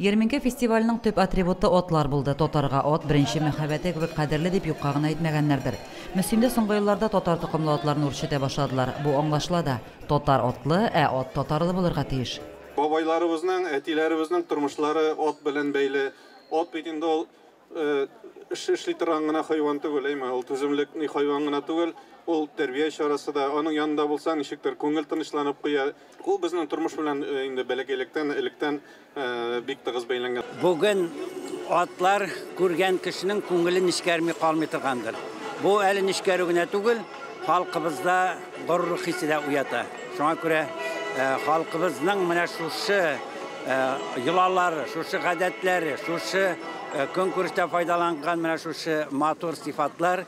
Ярминкә фестиваленең төп атрибуты атлар булды. Татарга ат беренче мәхәббәте кебек кадерле дип юкка гына әйтмәгәннәрдер. Мөслимдә соңгы елларда татар токымлы атларны үрчетә башладылар. Бу аңлашыла да. Татар атлы, ә ат татарлы булырга тиеш. Бабайларыбызның, әтиләребезнең тормышлары ат белән бәйле. Ат бит инде ул эш эшли торган гына хайван түгел, әйме, ул түземлек ни хайван гына түгел, ул тәрбия чарасы да. Аның янында булсаң, ничектер күңел тынычланып куя. Ул безнең тормыш белән инде бәләкәйлектән, электән бик тыгыз бәйләнгән. Бүген атлар күргән кешенең күңеле нечкәрми калмый торгандыр. Бу әле нечкәрү генә түгел, халкыбызда горурлык хисе дә уята. Шуңа күрә халкыбызның менә шушы йолалары, шушы гадәтләре, шушы көнкүрештә файдаланган менә шушы матур сыйфатлар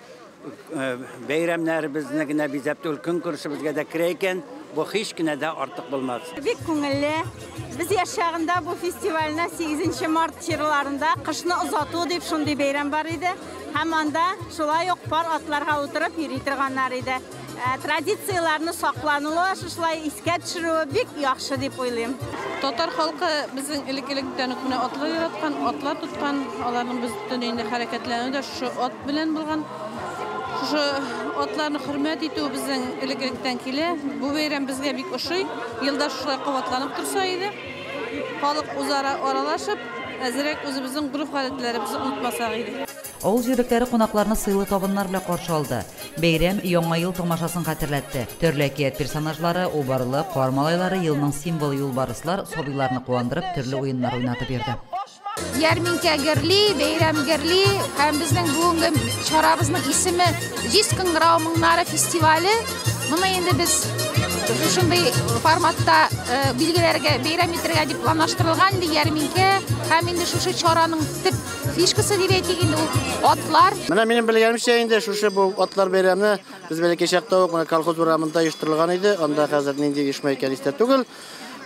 бәйрәмнәребезне генә бизәп түгел, көнкүрешебезгә дә керә икән, бу һич кенә дә артык булмас. Бик күңелле. Без яшь чагында бу фестивальне 8 март чирларында кышны озату дип шундый бәйрәм бар иде. Һәм анда шулай ук пар атларга утырып йөри торганнар иде. Традицияләрне саклануы, шушылай искә төшерүе бик яхшы дип уйлыйм. Татар халкы безнең элек-электән үк менә атлар яраткан, атлар тоткан, аларның бөтен инде хәрәкәтләнүе дә шушы ат белән булган. Шушы атларны хөрмәт итү безнең элек-электән килә. Бу бәйрәм безгә бик ошый. Елда шулай кабатланып торса иде. Халык үзара аралашып, әзрәк үзебезнең гореф-гадәтләребезне онытмасак иде. Авыл җирлекләре кунакларны сыйлы табыннар белән каршы алды. Бәйрәм Яңа ел тамашасын хәтерләтте. Төрле әкият персонажлары, убырлы, кар малайлары, елның символы юлбарыслар сабыйларны куандырып, төрле уеннар уйнатып йөрде. Ярминкә гөрли, бәйрәм гөрли, һәм безнең бүгенге чарабызның исеме Җиз кыңгырау моңнары фестивале. Моны инде без шушындый форматта билгеләргә, бәйрәм итәргә дип планлаштырылган инде ярминкә, һәм инде шушы чараның төп фишкасы дип әйтик инде ул атлар. Менә минем белгәнемчә инде шушы бу атлар бәйрәме без бәләкәй чакта ук менә колхоз урамында оештырылган иде. Анда хәзер нинди оешма икән истә түгел.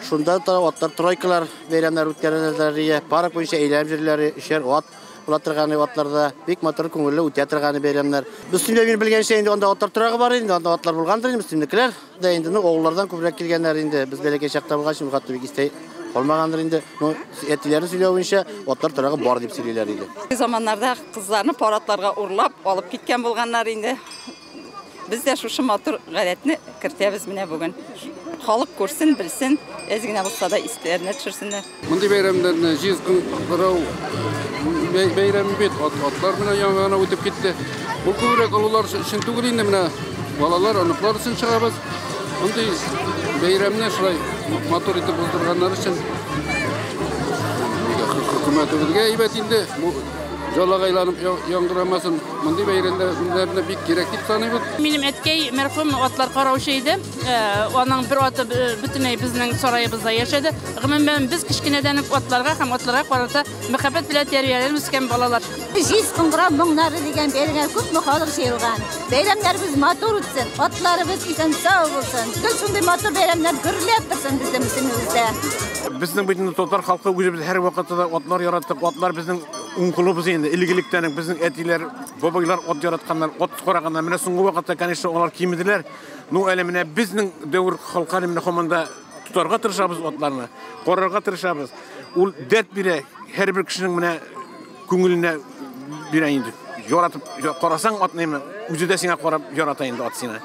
Шунда та атлар тройкалар бәйрәмнәр үткәрәләр, парк буенча әйләнеп йөриләр, өчәр ат була торган атларда бик матур күңелле үтә торган бәйрәмнәр. Мөслимдә мин белгәнчә инде анда атлар торагы бар инде, анда атлар булгандыр инде, мөслимнекеләр дә инде, ну, авыллардан күбрәк килгәннәр инде. Без бәләкәй чакта булгач, хәтта бик истә калмагандыр инде. Ну, әтиләре сөйләвенчә, атлар торагы бар дип сөйлиләр иде. Заманнарда кызларны пар атларга урлап алып киткән булганнар инде. Без дә шушы матур гадәтне кертәбез менә бүген. Халык күрсен, белсен, әз генә булса да истәренә төшерсеннәр. Мондый бәйрәмнәрне җиз кыңгырау бәйрәме бит, атлар менә яңа гына үтеп китте. Бу күбрәк олылар өчен түгел инде, менә балалар, оныклар өчен чыгабыз. Мондый бәйрәмне шулай матур итеп уздырганнар өчен хөкүмәтебезгә әйбәт инде. Бу жалагайланып яңгырамасын. Мондый бәйрәмнәрне бик кирәк дип саныйбыз. Минем әткәй мәрхүм атлар караучы иде. Аның бер аты бөтенләй безнең сараебызда яшәде. Гомумән без кечкенәдән үк атларга һәм атларга карата мәхәббәт белән тәрбияләнеп үскән балалар. Җиз кыңгырау моңнары дигән бәйрәмгә күпме халык җыелган. Бәйрәмнәребез матур үтсен, атларыбыз исән-сау булсын. Гел шундый матур бәйрәмнәр гөрләп торсын безнең Мөслимебездә. Безнең бит инде татар халкы үзебез һәр вакытта да атлар яраттык. Атлар безнең уң кулыбыз инде. Элек-электән үк безнең әтиләр, бабайлар ат яратканнар, ат караганнар. Менә соңгы вакытта, конечно, алар кимеделәр. Ну, әле менә безнең дәвер халкы менә һаман да тотарга тырышабыз атларны, карарга тырышабыз. Ул дәрт бирә, һәрбер кешенең менә күңеленә бирә инде. Яратып карасаң атны, үзе дә сиңа карап ярата инде ат сине.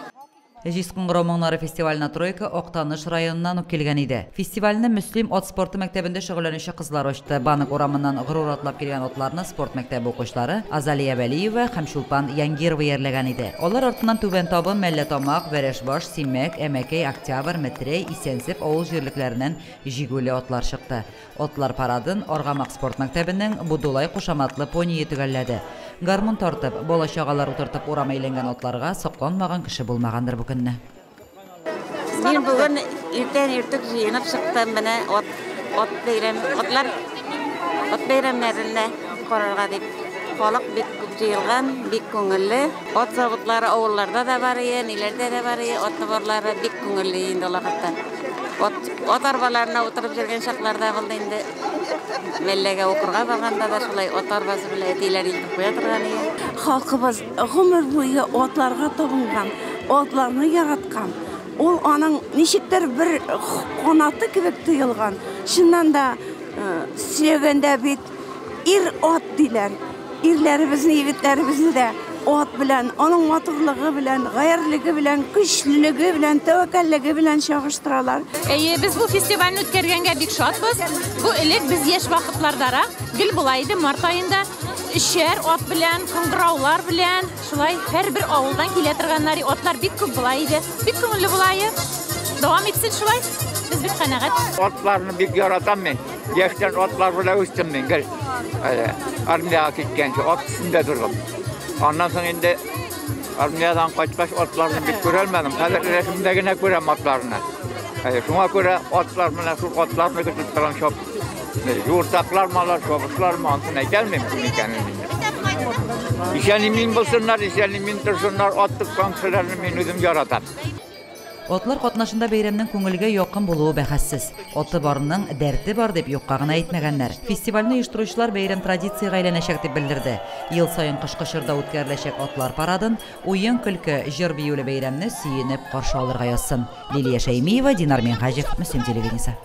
Җиз кыңгырау моңнары фестиваленә тройка Актаныш районыннан ук килгән иде. Фестивальне Мөслим ат спорты мәктәбендә шөгыльләнүче кызлар ачты. Банк урамыннан горур атлап килгән атларны спорт мәктәбе укучылары Азалия Вәлиева һәм Чулпан Янгирова иярләгән иде. Алар артыннан Түбән Табын, Мәлләтамак, Вәрәшбаш, Симәк, Әмәкәй, Октябрь, Метрәй, Исәнсеф авыл җирлекләреннән җигүле атлар чыкты. Атлар парадын Аргамак спорт мәктәбенең Будулай кушаматлы поние төгәлләде. Гармун тартып, бала чагалар утыртып урам әйләнгән атларга сокланмаган кеше булмагандыр бу көнне. Мин бүген иртән иртүк җыенып чыктым, менә ат бәйрәм, атлар, ат бәйрәмнәренә карарга дип. Халык бик күп җыелган, бик күңелле. Ат заводлары авылларда да бар иде, ниләрдә дә бар иде, ат товарлары бик күңелле инде ул вакытта. Ат арбаларына утырып йөргән чакларда булды инде. Мәлләгә укырга барганда да шулай ат арбасы белән әтиләр илтеп куя торган иде. Халкыбыз гомер буе атларга табынган, атларны яраткан. Ул аның ничектер бер канаты кебек тоелган. Чыннан да Сөйләгәндә бит ир-ат диләр. Ирләребезне, егетләребезне дә ат белән, аның матурлыгы белән, гаярьлеге белән, көчлелеге белән, тәвәккәллеге белән чагыштыралар. Әйе, без бу фестивальне үткәргәнгә бик шатбыз. Бу элек без яшь вакытлардарак гел була иде, март аенда өчәр ат белән, кыңгыраулар белән, шулай һәрбер авылдан килә торганнар, атлар бик күп була иде. Бик күңелле була иде. Дәвам итсен шулай. Без бик канәгать. Атларны бик яратам мин. Яшьтән атлар белән үстем мин гел. Армиягә киткәнче ат өстендә тордым. Аннан соң инде армиядән кайткач атларны бик күрәлмәдем. Хәзер рәсемдә генә күрәм атларны. Шуңа күрә атлар менә шул атларны көтеп торам чап. Юртаклар малар, чабышлар ма, анысын әйтә алмыйм кем икәнен инде. Исән имин булсыннар, исән имин торсыннар, ат тоткан кешеләрне мин үзем яратам. Атлар катнашында бәйрәмнең күңелгә якын булуы бәхәссез. Аты барның дәрте бар дип юкка гына әйтмәгәннәр. Фестивальне оештыручылар бәйрәм традициягә әйләнәчәк дип белдерде. Ел саен кышкы чорда үткәреләчәк атлар парадын, уен-көлке, җыр-биюле бәйрәмне сөенеп каршы алырга язсын. Лилия Шәймиева, Динар Минһаҗев, Мөслим телевидениесе.